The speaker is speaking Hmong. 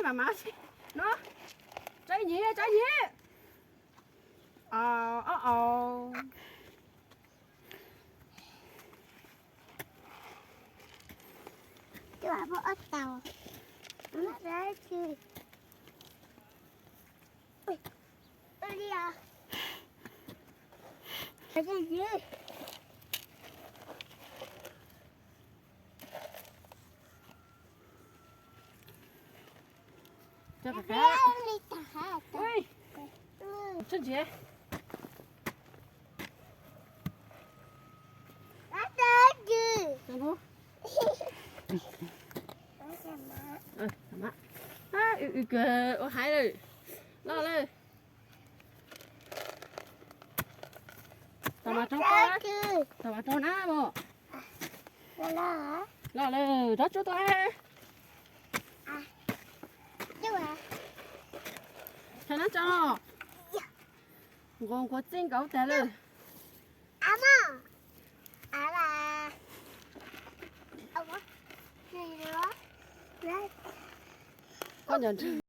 Mas mas no, tso ib nyuag, tso ib nyuag. Au, au, au. Tso qab. Ui, tso ntsia. Tso ntsia. Ua haib lawm. Loj lawm. Tau mas rau, tau mas rau na mog. Loj lawm, rov tsuag tuaj. Tso na tso. Nquag nquag txij nkaus tag lawm. Koj nco